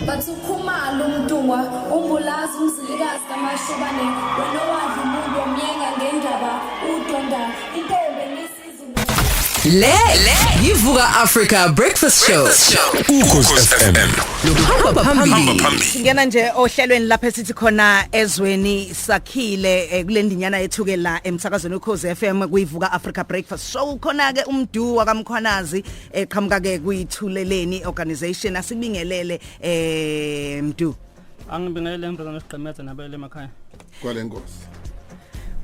Bathi uKhumalo uMntungwa uMbulazi uMzilikazi kaMashobane wena owadla umuntu wamyenga ngendaba udonda intombi enisizu. Le yivuka Africa Breakfast Show. Ukhozi FM. Luhamba phambili. Singena nje ohlelweni lapha esithi khona ezweni sakhile, kule ndinyana yethu ke la emsakazweni Ukhozi FM kuyivuka Africa Breakfast Show. Khona ke uMdu wakaMkhwanazi eqhamuka ke kuyithuleleni organization. Asibingelele, Mdu. Angibingelele emntwana wesigqemeza nabele emakhaya. Kwale nkosi.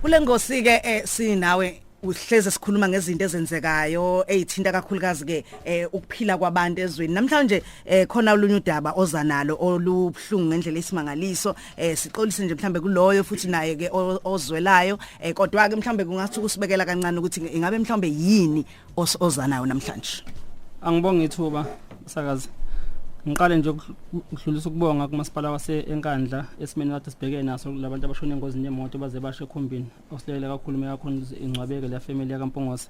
Kule ngosi ke sinawe uhleze sikhuluma ngezinto ezenzekayo ezithinta kakhulukazi ke ukuphila kwabantu ezweni. Namhlanje khona olunye udaba oza nalo olubhlungu ngendlela esimangaliso. Sixolise nje mhlambe kuloyo futhi naye ke ozwelayo, kodwa ke mhlambe kungathi ukusibekela kancane ukuthi ingabe mhlambe yini oza nayo namhlanje. Angibonge ithuba, sakazi. Ngiqale nje ukudlulisa ukubonga kumasipala wase eNkandla esimeni kade sibhekene naso labantu abashone engozini yemoto baze bashe ekhumbini. Osilele kakhulu meyakhona ingcwabeke la family yakaMpungose.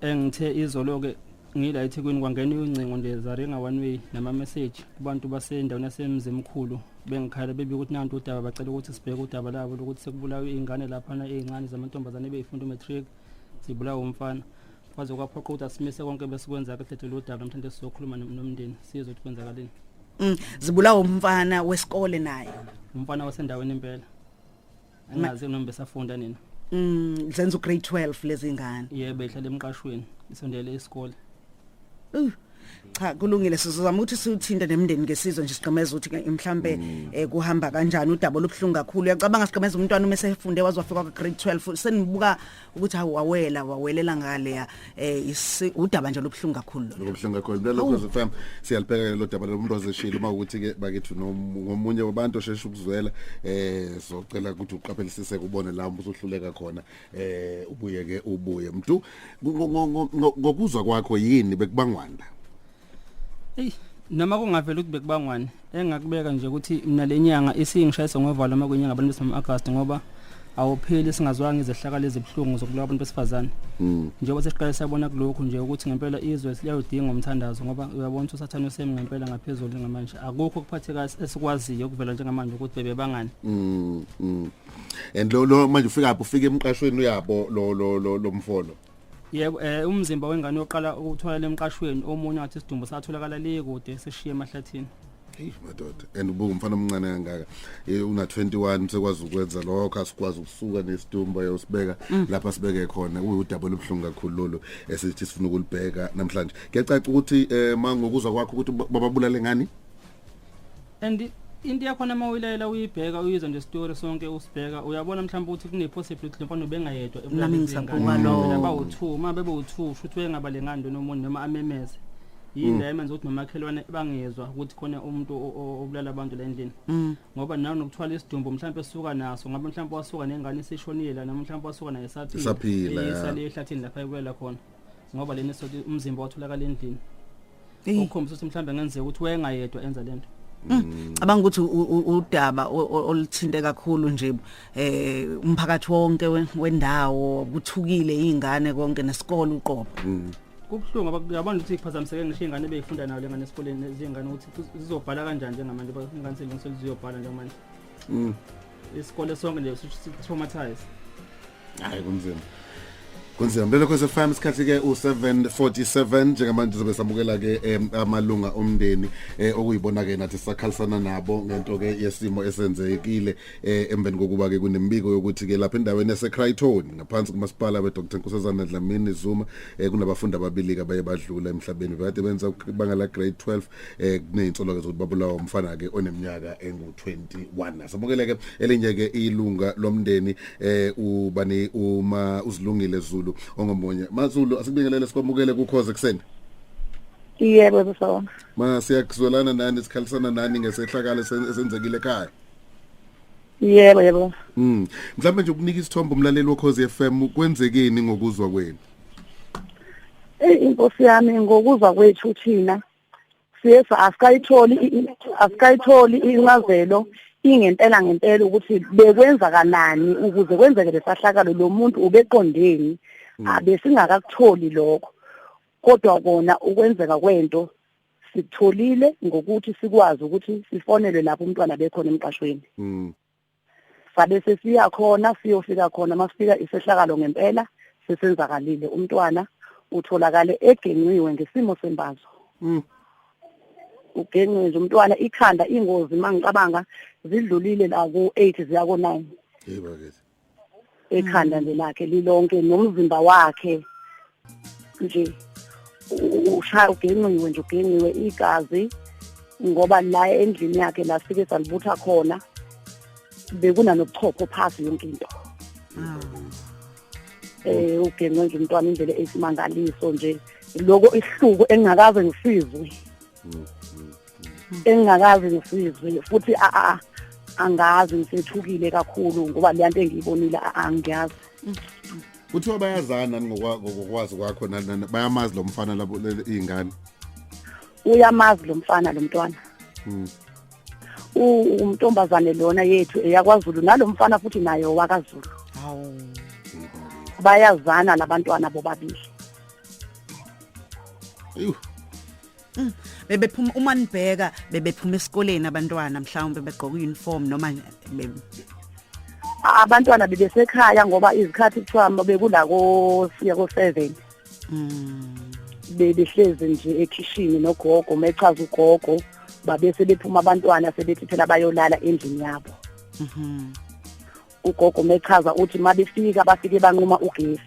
Engithe izolo ke ngila eThekwini kwangena ingcingo nje zaringa one way nama message kubantu basendaweni yasemzimkhulu bengikhala bebika ukuthi nantu udaba, bacela ukuthi sibheke udaba labo lokuthi sekubulawe izingane laphana ezincane zamantombazane beyifunda umatric, zibulawa umfana. Kwaze kwaphoqa ukuthi asimise konke besikwenza ke hlethe lo daba namhlanje sizokhuluma nomndeni sizwe ukuthi kwenzakaleni. Zibulawa umfana wesikole naye? Umfana wasendaweni impela, angazi noma besafunda nina. Zenza ugrade 12 lezi ngane? Yebo, ehlala emqashweni isondele isikole. Cha, kulungile, sizozama ukuthi siuthinte nemndeni ngesizwe nje sigqemeza ukuthi ke mhlambe kuhamba kanjani. Udaba olubuhlungu kakhulu. Uyacabanga, sigqemeza, umntwana uma esefunde waze wafika ku grade 12, senibuka ukuthi hawu, wawela wawelela ngale udaba nje olubuhlungu kakhulu lo. Lokubuhlungu kakhulu lelo. Ukhozi FM siyalibheka lo daba lomuntu ozeshilo. Uma ukuthi ke bakithi ngomunye wabantu osheshe ukuzwela, socela ukuthi uqaphelisise kubone la usuhluleka khona, ubuye ke ubuye. Mntu, ngokuzwa kwakho yini bekubangwanda? Ey, noma kungavela ukuthi bekubangwani, engakubeka nje ukuthi mina le nyanga isingishayisa ngovalo uma kuyinyanga abantu besimame August, ngoba awupheli singazwanga izehlakalo ezibuhlungu zokubulawa abantu besifazane. Njengoba sesiqale sabona kulokhu nje ukuthi ngempela izwe liyawudinga umthandazo, ngoba uyabona ukuthi usathane usemi ngempela ngaphezulu njengamanje. Akukho ukuphatheka esikwaziyo ukuvela njengamanje ukuthi bebebangani. And lo manje ufika lapho, ufika emqashweni uyabo lo mfolo? Yebo, umzimba wengane yoqala ukutholakala emqashweni, omunye wathi isidumbu satholakala le kude seshiye emahlathini. Hey madoda, and ubuka umfana omncane kangaka, una 21 sekwazi ukwenza lokho, asikwazi ukusuka nesidumbu ayosibeka lapha sibeke khona. Kuyudaba olubuhlungu kakhulu lolu esithi sifuna ukulibheka namhlanje. Kuyacaca ukuthi mangokuzwa kwakho ukuthi bababulale ngani? And into yakhona uma uyilalela, uyibheka, uyizwa nje story sonke usibheka, uyabona mhlawumbe ukuthi kune-possibility lo mfana ubengayedwa ebulala Nami izingane. ngisabuka lokho. Bawu-two, uma bebe-two shuthi wayengabalengani lo nomunye noma amemeze. Yini la emenza ukuthi nomakhelwane bangezwa ukuthi khona umuntu obulala abantu la endlini? Ngoba nawe nokuthwala isidumbu mhlawumbe esuka naso, ngabe mhlawumbe wasuka nengane isishonile noma mhlawumbe wasuka naye esaphila. Isaphila, ya. Isale ehlathini lapha ebulela khona, ngoba lena sothi umzimba watholakala endlini, okukhombisa ukuthi mhlawumbe ngenzeka ukuthi wayengayedwa enza lento. Cabanga ukuthi udaba oluthinte kakhulu nje umphakathi wonke wendawo, kuthukile izingane konke nesikole uqobo. Kubuhlungu ngoba uyabona ukuthi kuphazamiseke ngisho iy'ngane ebey'funda nayo lengane esikoleni, izingane ukuthi zizobhala kanjani njengamanje, ingane selungisela ziyobhala njengamanje. Isikole sonke nje traumatized. Hayi, kunzima. Kunzima. Mlelo Khosi FM, isikhathi ke u7:47 njengamanje. Sizobe samukela ke amalunga omndeni okuyibona ke nathi sakhalisana nabo ngento ke yesimo esenzekile emveni kokuba ke kunembiko yokuthi ke lapha endaweni yaseCryton ngaphansi kumasipala weDr Nkosazana Dlamini Zuma kunabafundi ababili ke abaye badlula emhlabeni kade benza ibanga la grade 12. Kunezinsolo ke zokuthi babulawa umfana ke oneminyaka engu21. Samukele ke elinye ke ilunga lomndeni, ubani, uma uzilungile Zulu ongomunye. MaZulu, asikubingelele, sikwamukele kukhoze kuseni. Yebo, sawona. Ma, siyakuzwelana nani, sikhalisana nani ngesehlakalo esenzekile ekhaya. Yebo. Mhlawumbe nje ukunika isithombe umlaleli wokhozi FM, kwenzekeni ngokuzwa kwenu? Ey inkosi yami, ngokuzwa kwethu thina siye asikayitholi incazelo ingempela ngempela ukuthi bekwenzakalani ukuze kwenzeke lesahlakalo, lo muntu ubeqondeni, abesingakakutholi lokho, kodwa kona ukwenzeka kwento Sitholile ngokuthi sikwazi ukuthi sifonele lapho umntwana bekhona emqashweni. Sabe sesiya khona, siyofika khona, masifika isehlakalo ngempela sesenzakalile, umntwana utholakale egenqiwe ngesimo sembazo. Ugenqiwe nje umntwana, ikhanda, ingozi mangicabanga zidlulile la ku-8 ziya ku-9. Yebo bakithi. Ekhanda nje lakhe lilonke nomzimba wakhe nje ushaya, ugenqiwe nje, ugenqiwe igazi, ngoba la endlini yakhe la sifike salibutha khona bekunanobuchopho phasi yonke into. Ugenqwe nje umntwana indlela esimangaliso nje, lokho isihluku engingakaze ngisizwe, engingakaze ngisizwe futhi angazi, ngisethukile kakhulu ngoba le nto engiyibonile angiyazi. Kuthiwa bayazana ngokwazi kwakho, bayamazi lo mfana labo izingane? Uyamazi lo mfana lo mntwana. Umntombazane lona yethu eyakwaZulu, nalomfana futhi naye wakaZulu. Hawu. Bayazana labantwana bobabili. Bebephuma, uma nibheka bebephuma esikoleni abantwana, mhlawumbe begqoka uniform noma Abantwana bebesekhaya ngoba izikhathi kuthiwa bekula ko siya ko 7. Bebehlezi nje ekhishini nogogo, mechaza ugogo, babese bephuma abantwana sebethi phela bayolala endlini yabo. Ugogo mechaza uthi mabefika bafike banquma ugesi,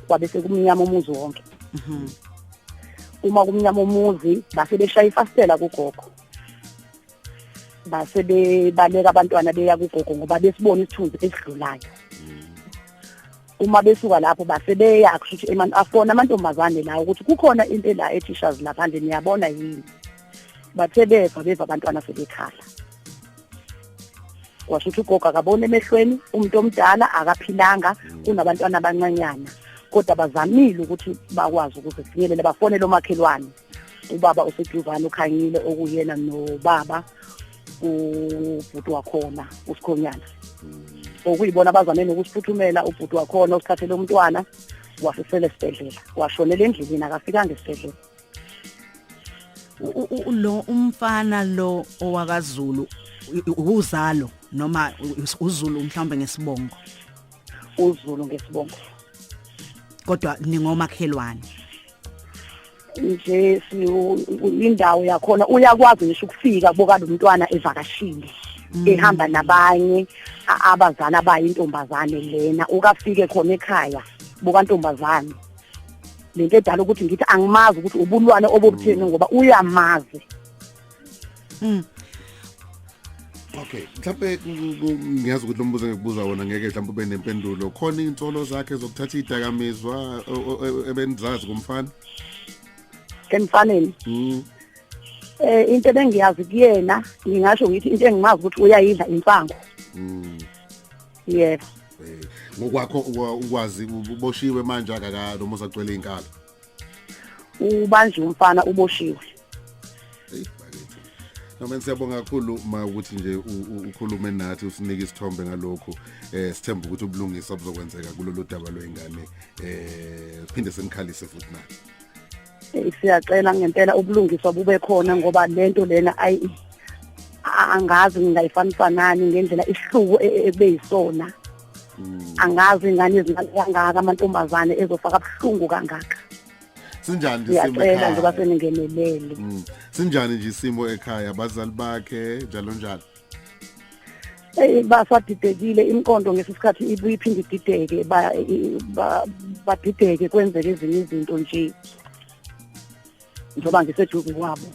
kwabe sekumnyama umuzi wonke. Uma kumnyama umuzi base beshaya ifasitela kugogo, base bebaleka abantwana beya kugogo ngoba besibona isithunzi esidlulayo. Uma besuka lapho base beya kushuthi afona amantombazane la ukuthi kukhona into la ethishazi lapha nje, niyabona yini? Bathe beva abantwana sebekhala. Washo ukuthi ugogo akabona emehlweni, umuntu omdala akaphilanga, kunabantwana abancanyana, kodwa bazamile ukuthi bakwazi ukuze kufinyelele bafonele omakhelwane. Ubaba useduzane ukhanyile okuyena nobaba ubhuti wakhona uSikhonyana, okuyibona abazame nokusiphuthumela. Ubhuti wakhona usithathele umntwana wasesele esibhedlela, washonela endleleni, akafikanga esibhedlela. Lo umfana lo owakaZulu uzalo noma uZulu mhlawumbe ngesibongo? UZulu ngesibongo. Kodwa ningomakhelwane nje, indawo yakhona uyakwazi ngisho ukufika kuboka lo mntwana evakashile, ehamba nabanye abazali abayintombazane lena, ukafike khona ekhaya bukantombazane. Lento edala ukuthi ngithi angimazi ukuthi ubulwane obubutheni ngoba uyamazi. Okay, mhlawumbe ngiyazi ukuthi lo mbuzo engikubuza wona ngeke mhlawumbe ube nempendulo. Khona iy'nsolo zakhe zokuthatha iy'dakamizwa ebenizazi kumfana? Emfaneni? Into ebengiyazi kuyena, ngingasho ngithi into engimazi ukuthi uyayidla insango. Yebo. Ngokwakho ukwazi uboshiwe manje akaka noma usagcwele inkalo? Ubanjiwe umfana, uboshiwe. Noma siyabonga kakhulu ma ukuthi nje ukhulume nathi usinike isithombe ngalokhu. Sithemba ukuthi ubulungiswa buzokwenzeka kulolu daba lwengane, siphinde sinikhalise futhi nathi. Siyacela ngempela ubulungiswa bube khona ngoba lento lena ayi angazi ngingayifanisa nani ngendlela isihluku ebeyisona. Angazi ingane ezincane kangaka, amantombazane ezofaka buhlungu kangaka. Sinjani nje isimo Siyacela nje ekhaya? baseningenelele. Sinjani nje isimo ekhaya, abazali bakhe njalo njalo? Basadidekile imiqondo ngesisikhathi ibuye iphinde idideke, badideke kwenzeke ezinye izinto nje njengoba ngiseduze kwabo.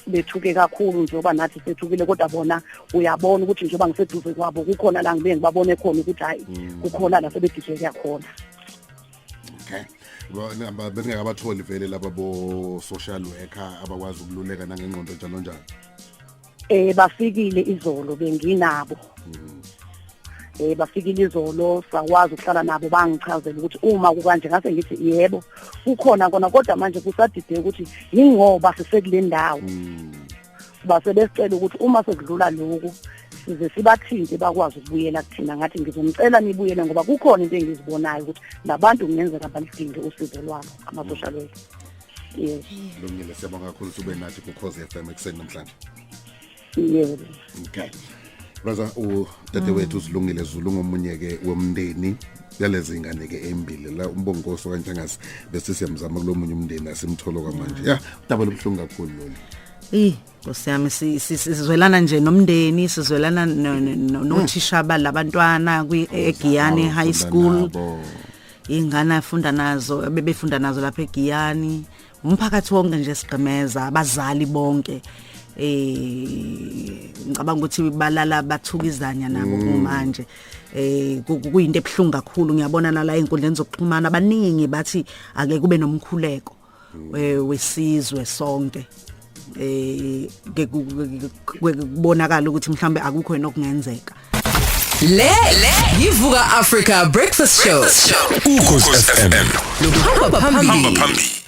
Bethuke kakhulu njengoba nathi sethukile, kodwa bona uyabona ukuthi njengoba ngiseduze kwabo kukhona la ngibe ngibabone khona ukuthi hayi kukhona la sebedideke khona. Okay. Besingakabatholi vele laba bo social worker abakwazi ukululeka nangengqondo njalo njalo. Bafikile izolo benginabo. Bafikile izolo, sakwazi ukuhlala nabo, bangichazela ukuthi uma kukanje, ngase ngithi yebo kukhona kona, kodwa manje kusadideka ukuthi yingoba sisekule ndawo. Base besicela ukuthi uma sekudlula lokhu size sibathinte bakwazi ukubuyela kuthina. Ngathi ngizomcela nibuyele ngoba kukhona into engizibonayo ukuthi labantu kungenzeka balidinge usizo lwabo ama-social worker. Yebo. Lungile, siyabonga kakhulu ukuthi ube nathi kuKhozi FM ekuseni namhlanje. Yebo. Okay. Raza, udadewethu uZilungile Zulu ngomunye ke womndeni yalezi ngane ke embili la, umbongoso kaNtshangase, bese siyamzama kulomunye umndeni asimtholo kwamanje. Ya, udaba lobuhlungu kakhulu lolu. Eh, Nkosi yami, sizwelana nje nomndeni, sizwelana nothisha balabantwana kwi eGiyani High School. Nabo. Ingane afunda nazo, bebefunda nazo lapha eGiyani. Umphakathi wonke nje sigqemeza, abazali bonke. Ngicabanga ukuthi balala bathukizanya nabo kumanje. Kuyinto ebhlungu kakhulu, ngiyabona nala einkundleni zokuxhumana abaningi bathi ake kube nomkhuleko wesizwe sonke. Ke kubonakala ukuthi mhlambe akukho yini okungenzeka. Le yiVuka Africa Breakfast Show. Ukhozi FM. Hamba phambili. Phambili.